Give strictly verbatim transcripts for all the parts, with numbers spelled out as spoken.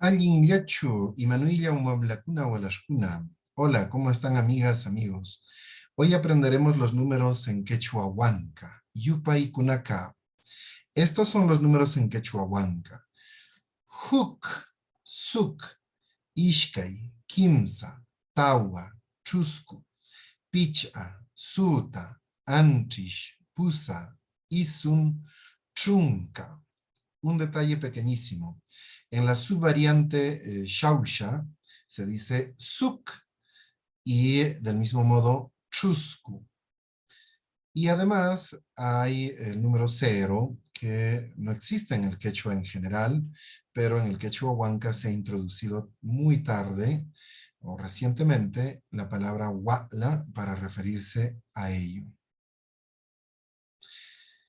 Allinllachu, imanuyllam wamlakuna, walaśhkuna. Hola, ¿cómo están, amigas, amigos? Hoy aprenderemos los números en quechua huanca. Yupaykunaca. Estos son los números en quechua huanca. Huk, suk, ishkay, kimsa, tawa, ćhuscu, pichqa, süta, anćhish, pusa, isun, ćhunca. Un detalle pequeñísimo. En la subvariante, eh, xauxa se dice suk y del mismo modo ćhuscu. Y además hay el número cero, que no existe en el quechua en general, pero en el quechua huanca se ha introducido muy tarde o recientemente la palabra wa'la para referirse a ello.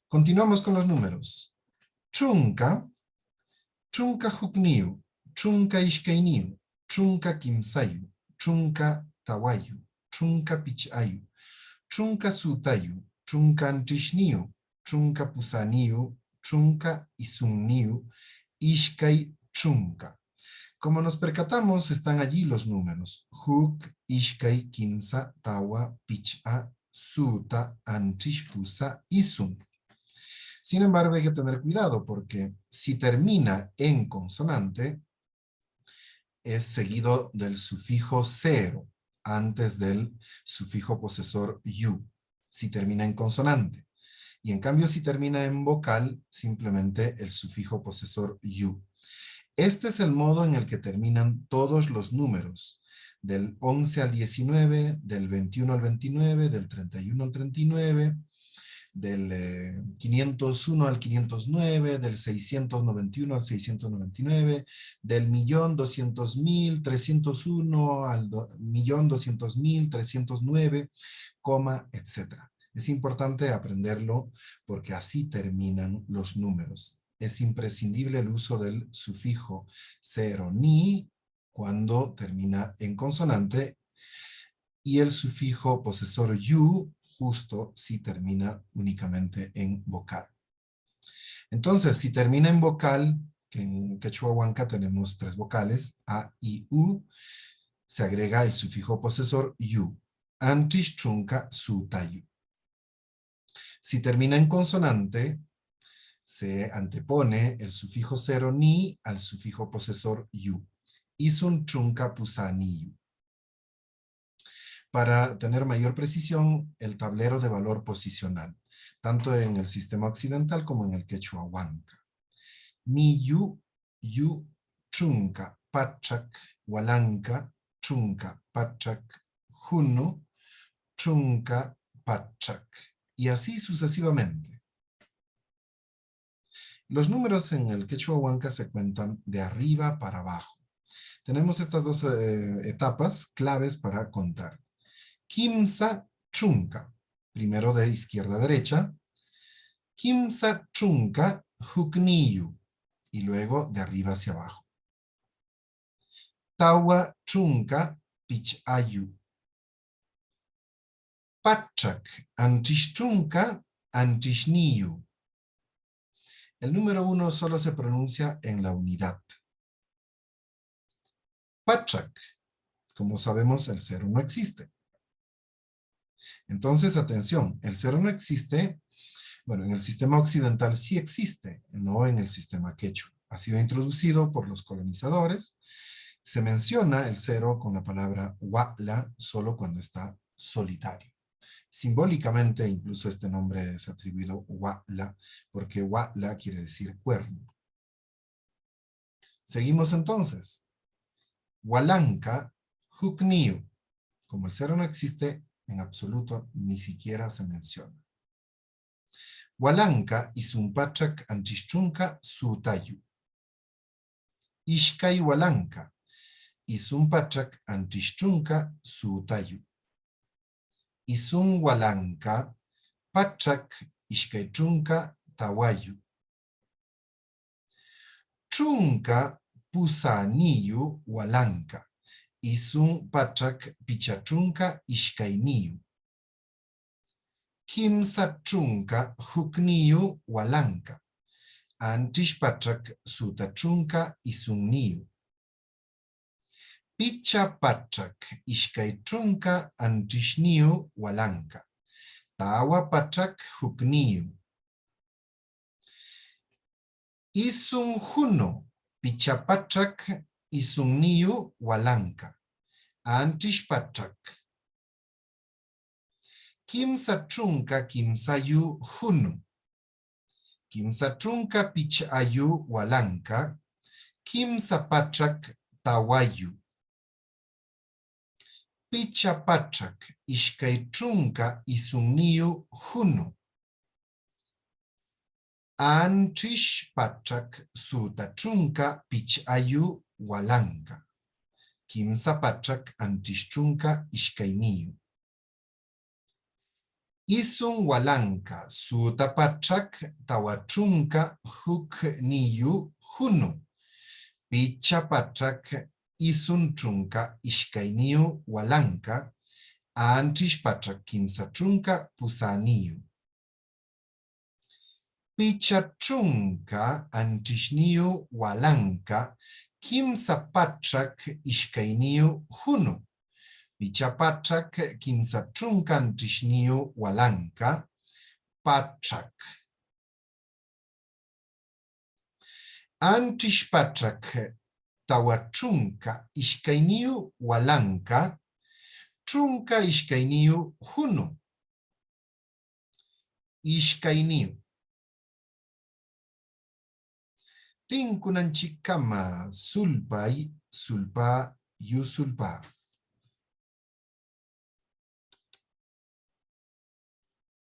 Continuamos con los números. Ćhunca, ćhunca hukniyu, ćhunca ishkayniyu, ćhunca kimsayu, ćhunca tawayu, ćhunca pichqayu, ćhunca sütayu, ćhunca anćhishniyu, ćhunca pusäniyu, ćhunca isunniyu, ishcay ćhunca. Como nos percatamos, están allí los números. Huk, ishcay, kimsa, tawa, pichqa, süta, anćhish, pusa, isun. Sin embargo, hay que tener cuidado porque si termina en consonante, es seguido del sufijo cero antes del sufijo posesor yu, si termina en consonante. Y en cambio, si termina en vocal, simplemente el sufijo posesor yu. Este es el modo en el que terminan todos los números, del once al diecinueve, del veintiuno al veintinueve, del treinta y uno al treinta y nueve, del, eh, quinientos uno al quinientos nueve, del seiscientos noventa y uno al seiscientos noventa y nueve, del millón doscientos mil trescientos uno al do-, millón doscientos mil trescientos nueve, coma, etcétera. Es importante aprenderlo porque así terminan los números. Es imprescindible el uso del sufijo cero ni cuando termina en consonante y el sufijo posesor yu justo si termina únicamente en vocal. Entonces, si termina en vocal, que en quechua huanca tenemos tres vocales, a, i, u, se agrega el sufijo posesor yu. Anćhish, ćhunca, sütayu. Si termina en consonante, se antepone el sufijo cero ni al sufijo posesor yu. Isun, ćhunca, pusäniyu. Para tener mayor precisión, el tablero de valor posicional, tanto en el sistema occidental como en el quechua huanca. Niyu, yu, ćhunca, paćhac, walanca, ćhunca, paćhac, hunu, ćhunca, paćhac. Y así sucesivamente. Los números en el quechua huanca se cuentan de arriba para abajo. Tenemos estas dos, eh, etapas claves para contar. Kimsa, ćhunca, primero de izquierda a derecha. Kimsa, ćhunca, hukniyu, y luego de arriba hacia abajo. Tawa, ćhunca, pichqayu. Paćhac, anćhish, ćhunca, anćhishniyu. El número uno solo se pronuncia en la unidad. Paćhac, como sabemos, el cero no existe. Entonces, atención, el cero no existe. Bueno, en el sistema occidental sí existe, no en el sistema quechua. Ha sido introducido por los colonizadores. Se menciona el cero con la palabra wa'la solo cuando está solitario. Simbólicamente, incluso este nombre es atribuido wa'la, porque wa'la quiere decir cuerno. Seguimos entonces. Walanca, hukniyu. Como el cero no existe, en absoluto ni siquiera se menciona. Walanca, isun paćhac, anćhish, ćhunca, sütayu. Ishcay walanca, isun paćhac, anćhish, ćhunca, sütayu. Isun walanca, paćhac, ishcay, ćhunca, tawayu. Ćhunca pusäniyu walanca, isun paćhac, pichqa, ćhunca, ishcayniyu. Kimsa ćhunca hukniyu walanca, anćhish paćhac, süta ćhunca, isunniyu. Picha paćhac ishcay ćhunca anćhishniyu walanca. Tawa paćhac jucniyu. Isun junu, picha paćhac isunniyu walanca. Anćhish paćhac. Kimsa ćhunca kimsayu junu. Kimsa ćhunca pich'ayu walanca. Kimsa paćhac tawayu. Picha paćhac ishcay ćhunca isunniyu junu. Anćhish paćhac süta ćhunca pich'ayu walanca. Kimsa paćhac anćhish ćhunca ishcayniyu. Isun walanca süta paćhac tawa ćhunca jucniyu junu. Picha paćhac isun ćhunca ishcayniyu walanca. Anćhish paćhac kimsa ćhunca pusäniyu. Picha ćhunca anćhishniyu walanca, kimsa paćhac ishcayniyu junu. Picha paćhac kimsa ćhunca anćhishniyu walanca, paćhac. Anćhish paćhac tawa ćhunca ishcayniyu walanca, ćhunca ishcayniyu junu. Ishcayniyu. Tincunanchiccama sulpay, sulpä, yusulpä.